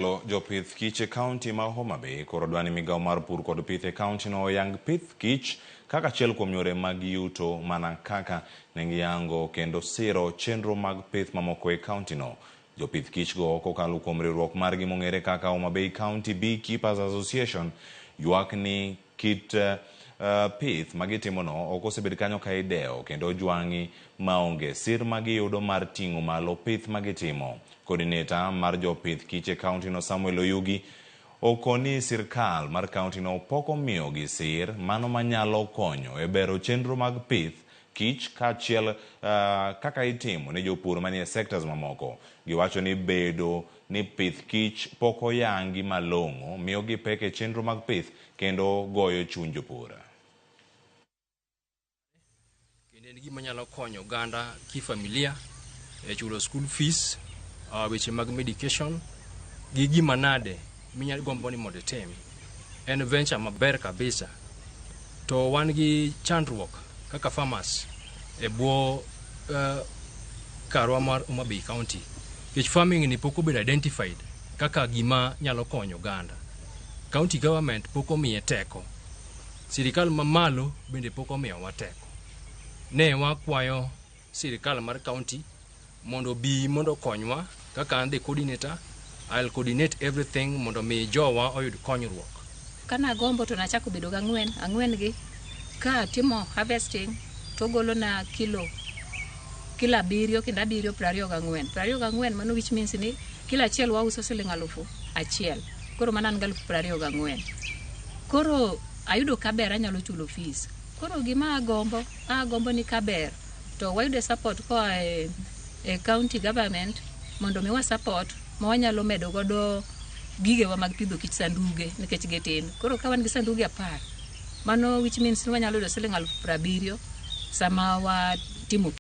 Jopith kich e kaunti ma Homa Bay koro dwa ni migao mar pur kod pith e kaunti no oyang pith kich kaka achiel kuom yore mag yuto mana kaka ne giyango kendo siro chenro mag pith mamoko e kaunti no. Jopith kich go kokalo kuom riwruok margi mong'ere kaka Homa Bay County Beekeepers Association ywak ni kit pith magitimono ok osebed kanyo ka idewo kendo ojwang'i maonge sir magiyudo mar ting'o malo pith magitimo. Coordinator mar jopith kich e kaunti no Samuel Oyugi okoni sirkal mar kaunti no pok omiyogi sir mano manyalo konyo e bero chenro mag pith kich kaachiel kaka itimo ne jopur manie sectors mamoko. Giwacho ni bedo ni pith kich pok oyangi malong'o miyogi pek e chenro mag pith kendo goyo chuny jopur. Kendo en gima nyalo konyo oganda kifamilia e chulo school fees, weche mag medication gi gima nade minyalo gombo ni mondo itim. En venture maber kabisa. To wan gi chandruok kaka farmers e bwo karwa mar Homa Bay County. Nikech farming ni pok obedo identified kaka gima nyalo konyo oganda. County government pok omiye teko. Sirikal mamalo bende pok omiyowa teko. Ne wakwayo sirikal mar county mondo obi mondo okonywa kaka an the coordinator. I'll coordinate everything mondo mi jowa oyud konyruok. Kanagombo to nachako bedo gang'wen, ang'wen gi ka atimo harvesting to golona kilo 7 kendo 7 24. 24 mano which means ni kilo achiel wauso siling 1000. Koro mano an gi 24,000. Koro ayudo kaber anyalo chulo fees. Koro gima agombo ni kaber to wayude support koa e county government mondo miwa support ma wanyalo medo godo gigewa mag pidho kich, sanduge, nikech gitin. Koro ka wan gi sanduge 10, mano which means ni wanyalo yudo siling 70,000 sama watimo.